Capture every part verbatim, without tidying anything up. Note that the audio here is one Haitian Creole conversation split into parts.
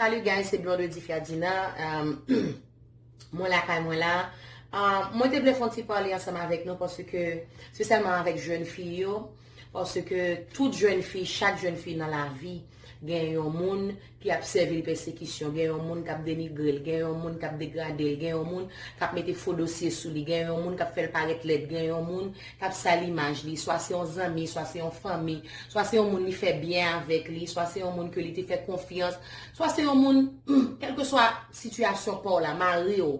Salut guys, se Blondedy Ferdinand. Um, mwen lakay mwen la. Um, mwen te vle fè yon ti pale ansanm avèk nou paske se sèlman avèk jèn fi yo. Paske tout jèn fi, chak jèn fi nan lavi, gen yon moun ki ap sèvi l pèsekisyon, gen yon moun k ap denigre l, gen yon moun k ap degrade l, gen yon moun k ap mete fo dosye sou li, gen yon moun k ap fè l parèt lèd, gen yon moun k ap sal imaj li, swa se yon zanmi, swa se yon fanmi, swa se yon moun li fè byen avèk li, swa se yon moun ke li te fè konfyans, swa se yon moun, kèlkeswa sitiyasyon pa w la, mari w,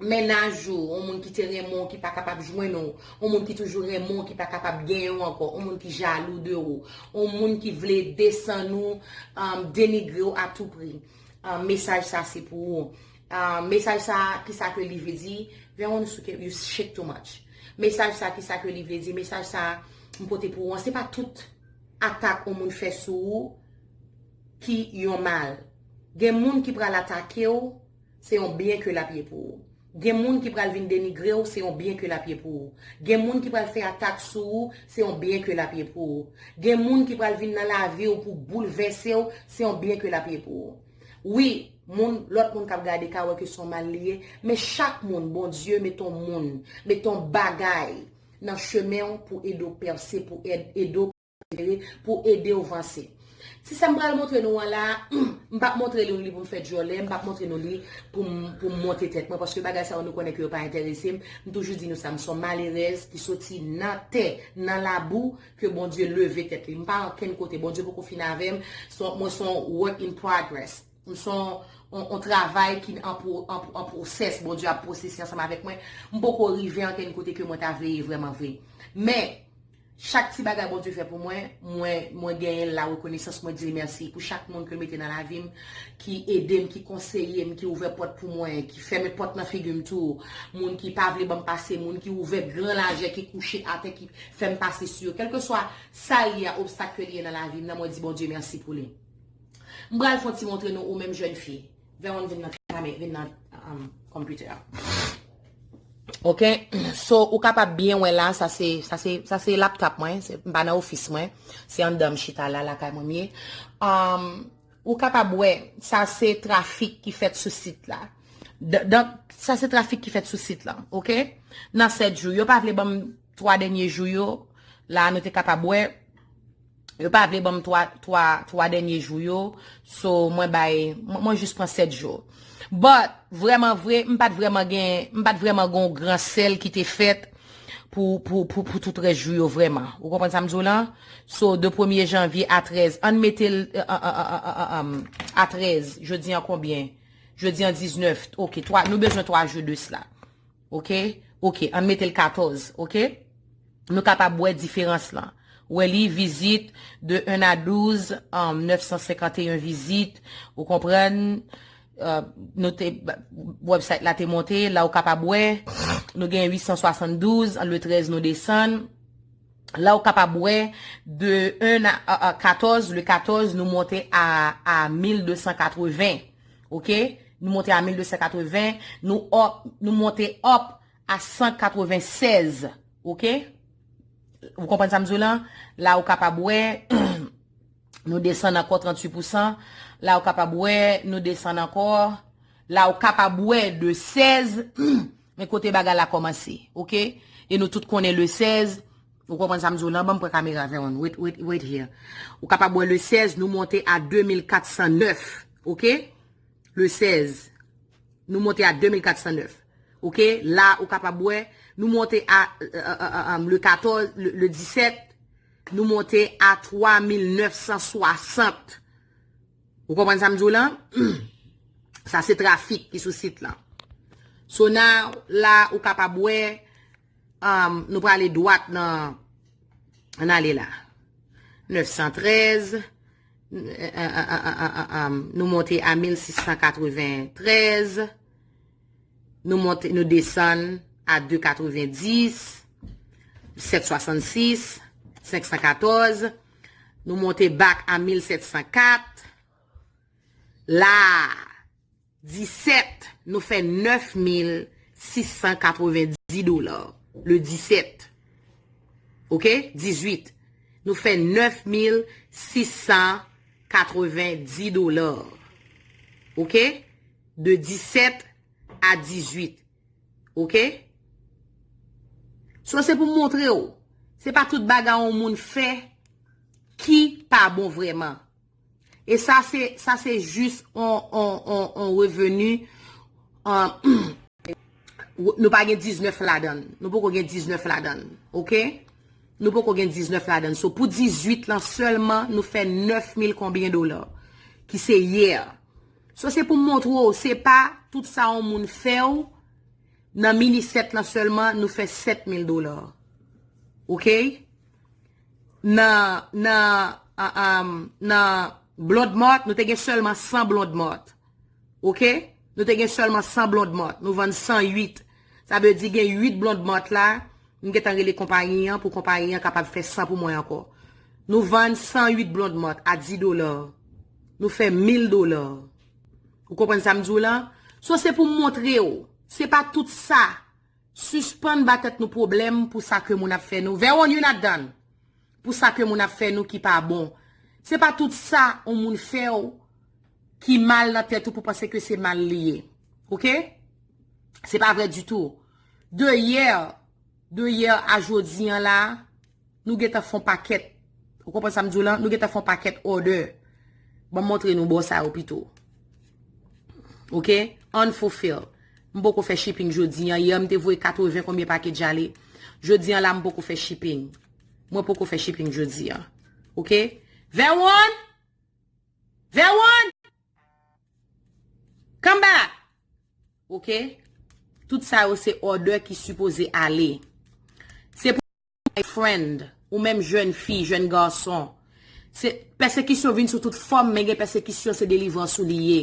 mennaj ou, yon moun ki te renmen w, ki pa kapab jwenn ou, yon moun ki toujou renmen w, ki pa kapab genyen w ankò, yon moun ki jalou de ou, yon moun ki vle desann ou, um, denigre w a tou pri. Um, mesaj sa se pou ou. Um, mesaj sa, kisa ke li vle di? Veron, you shake too much. Mesaj sa, kisa ke li vle di? Mesaj sa, m pote pou ou an, se pa tout atak yon moun fè sou ou ki yon mal. Gen moun ki pral atake w, se yon byen ke l ap ye pou ou. Gen moun ki pral vin denigre w, se yon byen ke l ap ye pou ou. Gen moun ki pral fè atak sou ou, se yon byen ke l ap ye pou ou. Gen moun ki pral vin nan lavi w pou boulvèse w, se yon byen ke l ap ye pou ou. Wi, moun, lòt moun k ap gade ka wè ke se yon mal li ye, men chak moun, Bondye mete yon moun, mete yon bagay nan chemen w pou ede w pèse, pou ed- ede w pèsevere, pou ede w vanse. Ti sa m pral montre nou an la, m p ap montre nou li pou m fè djòlè, m p ap montre nou li pou m, pou m monte tèt mwen, paske bagay sa yo nou konnen ke yo pa enterese m. M toujou di nou sa, m se yon malerèz ki soti nan tè, nan labou, ke Bondye leve tèt li. M pa ankenn kote, Bondye poko fin avè m. Se yon- mwen se yon work in progress. M se yon, yon, yon travay ki an, pro- an, an pwosès, Bondye ap pwosese ansanm avèk mwen. M poko rive ankenn kote ke mwen ta vle ye vrèman vre. Men, chak ti bagay Bondye fè pou mwen, mwen, mwen genyen la rekonesans, mwen di l mèsi pou chak moun ke l mete nan lavi m, ki ede m, ki konseye m, ki ouvè pòt pou mwen, ki fèmen pòt nan figi m tou, moun ki pa vle ban m pase, moun ki ouvè gran lajè, ki kouche atè, ki fè m pase sou yo. Kèlkeswa sa l ye a, obstak ke l ye nan lavi m nan, mwen di Bondye mèsi pou li. M pral fè yon ti montre nou ou menm jèn fi. Veron, vin nan kame- vin nan um, computer a. Ok, so ou kapab byen wè la, sa se, sa se, sa se laptop mwen, se, m pa nan ofis mwen, se anndan m chita la, lakay mwen m ye. Um, ou kapab wè, sa se trafik ki fèt sou sit la. D- Donk, sa se trafik ki fèt sou sit la, ok? Nan sèt jou, yo pa vle ban m twa dènye jou yo, la nou te kapab wè, yo pa vle ban m twa, twa, twa dènye jou yo. So, mwen bay, mwen, mwen jis pran sèt jou. But, vrèman vre, m pa t vrèman gen, m pa t vrèman gen yon gran sèl ki te fèt pou, pou, pou, pou tout rès jou yo vrèman. Ou konprann sa m di w lan? So, de premye janvye a trèz, ann mete l, euh, euh, euh, euh, euh, euh, a trèz, jodi an konbyen? Jodi an diznèf, ok, twa, nou bezwen twa jou de sla. Ok? Ok, ann mete l katòz, ok? Nou kapab wè diferans lan. Wè li, vizit de un a douz, um, nèf san senkanteyen vizit, ou konprann? Euh, nou te, website la te monte, la ou kapab wè, nou gen uit san swasanndouz, le trèz nou desann. La ou kapab wè, de un a, a, a katòz, le katòz, nou monte a, a mil de san katreven. Ok? Nou monte a mil de san katreven, nou up, nou monte up a san katrevensèz. Ok? Ou konprann sa m di w lan? La ou kapab wè, nou desann ankò tranntuit pousan. La ou kapab wè, nou desann ankò. La ou kapab wè de sèz, men kote bagay la kòmanse. Ok? E nou tout konnen le sèz, ou konprann sa m di w lan? Ban m pran kamera, Veron. Wait, wait, wait here. Ou kapab wè le sèz, nou monte a de mil kat san nèf. Ok? Le sèz, nou monte a de mil kat san nèf. Ok? La, ou kapab wè, nou monte a, euh, euh, euh, euh, le katòz, le, le disèt, nou monte a twa mil nèf san swasant. Ou konprann sa m di w lan? Sa se trafik ki sou sit lan. So now, la, ou kapab wè, um, nou prale dwat nan, ann ale la. Nèf san trèz, euh, euh, euh, euh, euh, euh, nou monte a mil sis san katreventrèz, nou monte, nou desann a de katrevendis, sèt swasannsis, senk san katòz, nou monte back a mil sèt san kat, la, disèt, nou fè nèf mil sis san katrevendis dola. Le disèt. Ok? Dizuit. Nou fè nèf mil sis san katrevendis dola. Oke? De disèt a dizuit. Oke? So, se pou m montre w. Se pa tout bagay yon moun fè ki pa bon vrèman. E sa se, sa se jis on, on, on, on reveni, um, nou pa gen diznèf ladan l. Nou poko gen diznèf ladan l. Oke? Nou poko gen diznèf ladan l. So, pou dizuit lan sèlman, nou fè nèf mil konbyen dola? Ki se yè. So, se pou m montre w, se pa tout sa yon moun fè w, nan mini sèt lan sèlman, nou fè sèt mil dola. Oke? Nan, nan, a, a, nan Blonde Mart, nou te gen sèlman san Blonde Mart. Oke? Nou te gen sèlman san Blonde Mart. Nou vann san uit. Sa vle di gen uit Blonde Mart la. M gentan rele konpayi an pou konpayi an kapab fè san pou mwen ankò. Nou vann san uit Blonde Mart a dis dola. Nou fè mil dola. Ou konprann sa m di w lan? So, se pou m montre w. Se pa tout sa. Sispann ba tèt nou pwoblèm pou sa ke moun ap fè nou. Vèwonn, you not done. Pou sa ke moun ap fè nou ki pa bon. Se pa tout sa yon moun fè w ki mal nan tèt ou pou panse ke se mal li ye. Oke? Se pa vrè ditou. De yè, de yè a jodi an la, nou gentan fè yon pakèt. Ou konprann sa m di w lan? Nou gentan fè yon pakèt order. Ban m montre nou bò sa yo pito. Oke? Unfulfill. M poko fè shipping jodi an. Yè, m te voye katreven konbyen package ale. Jodi an la, m poko fè shipping. Mwen poko fè shipping jodi an. Oke? Vèwonn! Vèwonn! Come back! Oke? Tout sa yo se order ki sipoze ale. Se pou my friend, ou menm jèn fi, jèn gason. Se, pèsekisyon vin sou tout fòm, men gen pèsekisyon se delivrans ou li ye.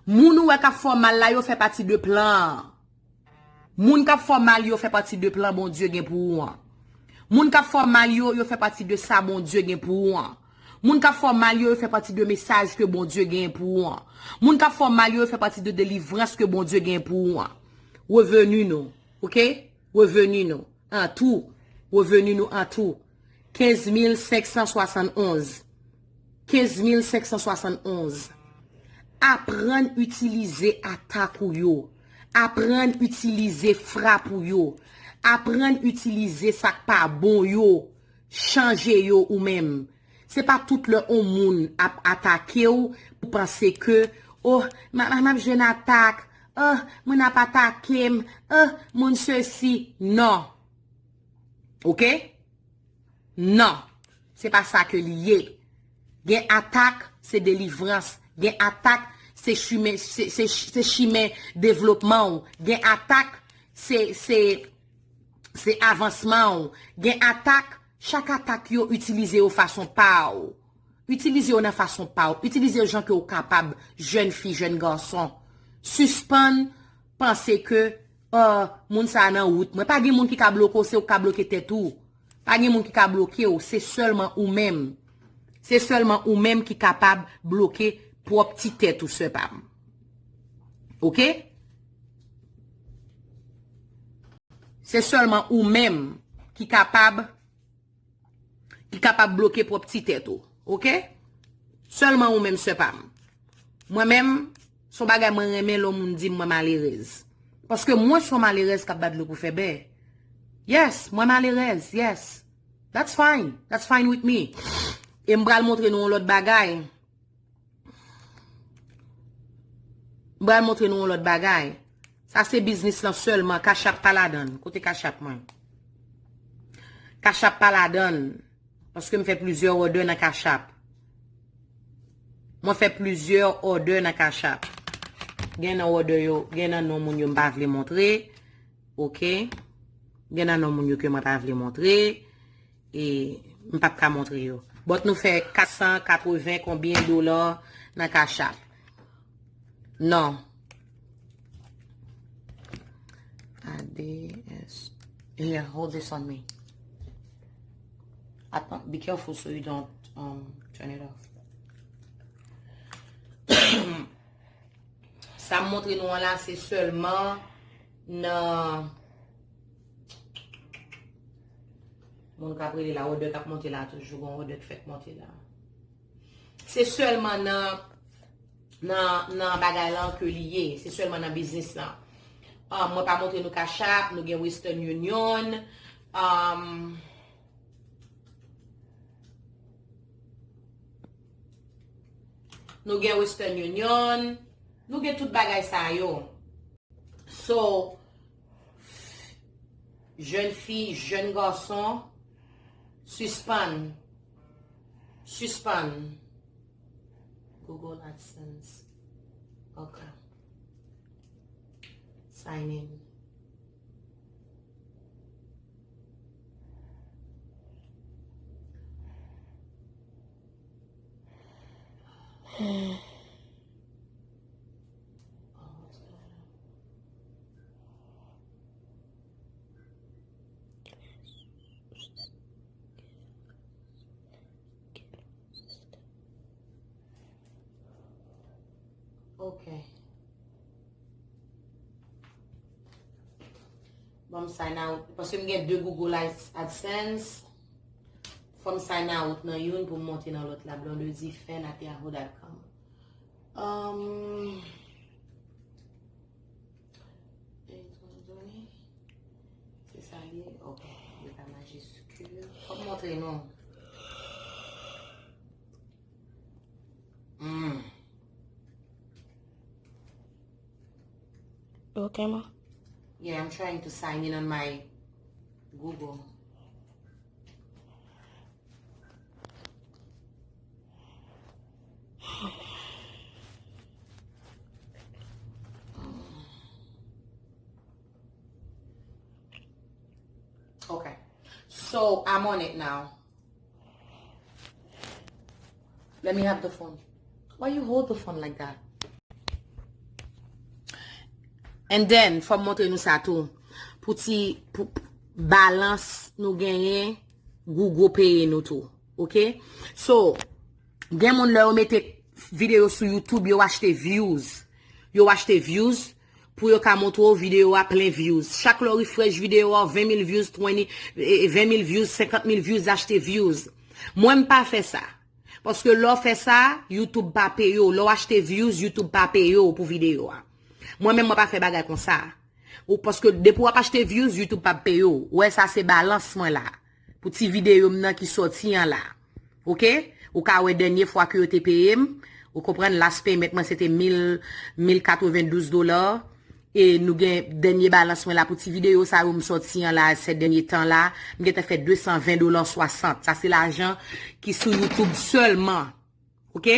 Moun ou wè k ap fè w mal la, yo fè pati de plan an. Moun k ap fè w mal yo fè pati de plan Bondye gen pou ou an. Moun k ap fè w mal yo, yo fè pati de sa Bondye gen pou ou an. Moun k ap fè w mal yo, yo fè pati de mesaj ke Bondye gen pou ou an. Moun k ap fè w mal yo, yo fè pati de delivrans ke Bondye gen pou ou an. Reveni nou, oke? Reveni nou an tou. Reveni nou an tou. Kenz mil senk san swasann onz. Kenz mil senk san swasann onz. Aprann itilize atak ou yo. Aprann itilize frap ou yo. Aprann itilize sa k pa bon yo. Chanje yo ou menm. Se pa tout lè on moun ap atake w pou panse ke, oh, m, m, m ap jwenn atak. Oh, moun ap atake m. Oh, moun sesi. Non. Oke? Non. Se pa sa ke li ye. Gen atak, se delivrans. Gen atak, se chimen, se, se, se chimen devlopman w. Gen atak, se, se, se avansman w. Gen atak, chak atak yo itilize yo fason pa w. Itilize yo nan fason pa w. Itilize yo jan ke w kapab, jèn fi, jèn gason. Sispann panse ke, oh, moun sa a nan wout mwen. Pa gen moun ki ka bloke w, se ou k ka bloke tèt ou. Pa gen moun ki ka bloke w, se sèlman ou menm. Se sèlman ou menm ki kapab bloke pwòp ti tèt ou, sè pa m. Oke? Se sèlman ou menm ki kapab, ki kapab bloke pwòp ti tèt ou. Oke? Sèlman ou menm, sè pa m. Mwen menm, se yon bagay mwen renmen lè yon moun di m mwen malerèz. Paske mwen se yon malerèz k ap bat lou pou fè bè. Yes, mwen malerèz, yes. That's fine. That's fine with me. E m pral montre nou yon lòt bagay. M pral montre nou yon lòt bagay. Sa se biznis lan sèlman. Cash App pa ladan l. Kote Cash App mwen? Cash App pa ladan l. Paske m fè plizyè order nan Cash App. Mwen fè plizyè order nan Cash App. Gen nan order yo, gen nan non moun yo m pa vle montre. Oke. Gen nan non moun yo ke mwen pa vle montre. E m p ap ka montre yo. But nou fè kat san katreven konbyen dola nan Cash App? Non. A D S. Here, hold this on me. Attends, be careful so you don't, um, turn it off. Sa m montre nou an la, se sèlman nan moun k ap rele la, order k ap monte la, toujou gon order k fèk monte la. Se sèlman nan, nan, nan bagay lan ke li ye. Se sèlman nan biznis lan. Um, mwen pa montre nou Cash App, nou gen Western Union. Um, nou gen Western Union. Nou gen tout bagay sa yo. So, jèn fi, jèn gason, sispann. Sispann. Google AdSense. Ok. Sign in. Ok. Bon, m sign out. Paske m gen de Google Ads- AdSense. Fò m sign out nan youn pou m monte nan lòt la. Blondedy Fan at yahoo dot com. Um, se sa li ye? Ok. Li pa majiskil. Fò m montre nou. Mm. Okay, ma. Yeah, I'm trying to sign in on my Google. Okay. So I'm on it now. Let me have the phone. Why you hold the phone like that? And then, fò m montre nou sa tou. Pou ti, pou balans nou genyen, Google peye nou tou. Ok? So, gen moun lè yo mete videyo sou YouTube, yo achte views. Yo achte views pou yo ka montre w videyo a plen views. Chak lè w refresh videyo a, ven mil views, twenty, eh, ven mil views, senkant mil views, achte views. Mwen, m pa fè sa. Paske lè w fè sa, YouTube pa peye w. Lè w achte views, YouTube pa peye w pou videyo a. Mwen menm, mwen pa fè bagay konsa. Ou paske depi w ap achte views, YouTube p ap peye w. Ou wè sa se balans mwen la. Pou ti videyo m nan ki sòti an la. Ok? Ou ka wè dènye fwa ke yo te peye m. Ou konprann, last payment mwen se te mil, mil katrevendouz dola. E nou gen dènye balans mwen la pou ti videyo sa yo m sòti an la, se dènye tan la. M gentan fè de san ven dola swasant. Sa se lajan ki sou YouTube sèlman. Ok?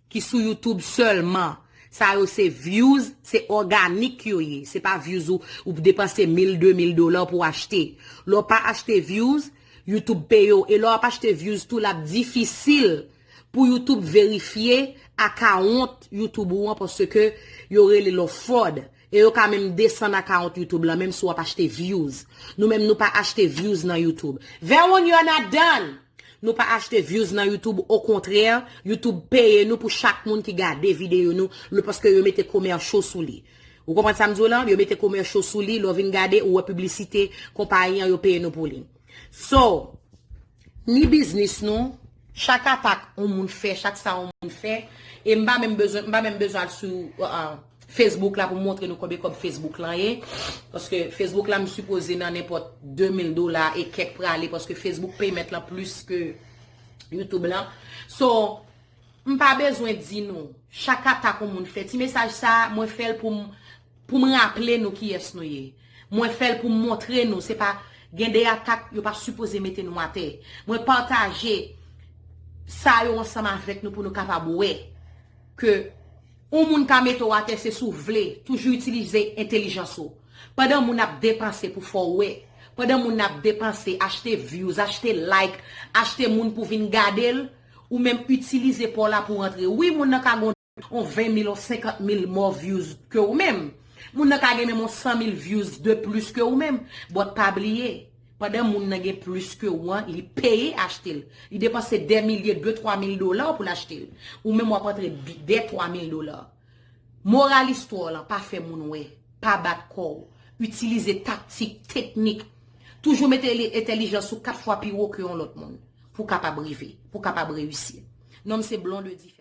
Ki sou YouTube sèlman. Sa yo se views, se òganik yo ye. Se pa views ou, ou depanse mil, de mil dola pou achte. Lè w pa achte views, YouTube peye w. E lè w ap achte views tou, l ap difisil pou YouTube verifye akawont YouTube ou an paske yo rele l yon fraud. E yo ka menm desann akawont YouTube lan, menm si w ap achte views. Nou menm, nou pa achte views nan YouTube. Verwon, you're not done! Nou pa achte views nan YouTube, okontrè, YouTube peye nou pou chak moun ki gade videyo nou, le, paske yo mete commercial sou li. Ou konprann sa m di w lan? Yo mete commercial sou li, lè w vin gade, ou wè piblisite konpayi an, yo peye nou pou li. So, ni biznis nou, chak atak yon moun fè, chak sa yon moun fè, e m pa menm bezwen, m pa menm bezwen al sou, uh, uh, Facebook la pou montre nou konbyen kòb Facebook lan ye. Paske Facebook la, m sipoze nan nenpòt de mil dola e kèk prale, paske Facebook payment lan plis ke YouTube lan. So, m pa bezwen di nou, chak atak yon moun fè, ti mesaj sa, mwen fè l pou m, pou m raple nou kiyès nou ye. Mwen fè l pou m montre nou, se pa, gen de atak, yo pa sipoze mete nou atè. Mwen pataje sa yo ansanm avèk nou pou nou kapab wè ke yon moun ka mete w atè, se si w vle. Toujou itilize entèlijans ou. Pandan moun ap depanse pou fè w wè, pandan moun ap depanse, achte views, achte like, achte moun pou vin gade l, ou menm itilize pa w la pou w antre. Wi, moun nan ka gon, on ven mil, on senkant mil more views ke ou menm. Moun nan ka gen menm on san mil views de plis ke ou menm. But pa bliye, pandan moun nan gen plis ke ou an, li peye achte l. Li depanse dè milye, de, twa mil dola pou l achte l. Ou menm w ap antre bi-, dè twa mil dola. Moral istwa w lan, pa fè moun wè, pa bat kò w. Itilize taktik, teknik. Toujou mete li-, entèlijans ou kat fwa pi wo ke yon lòt moun pou w kapab rive, pou w kapab reyisi. Non m se Blondedy.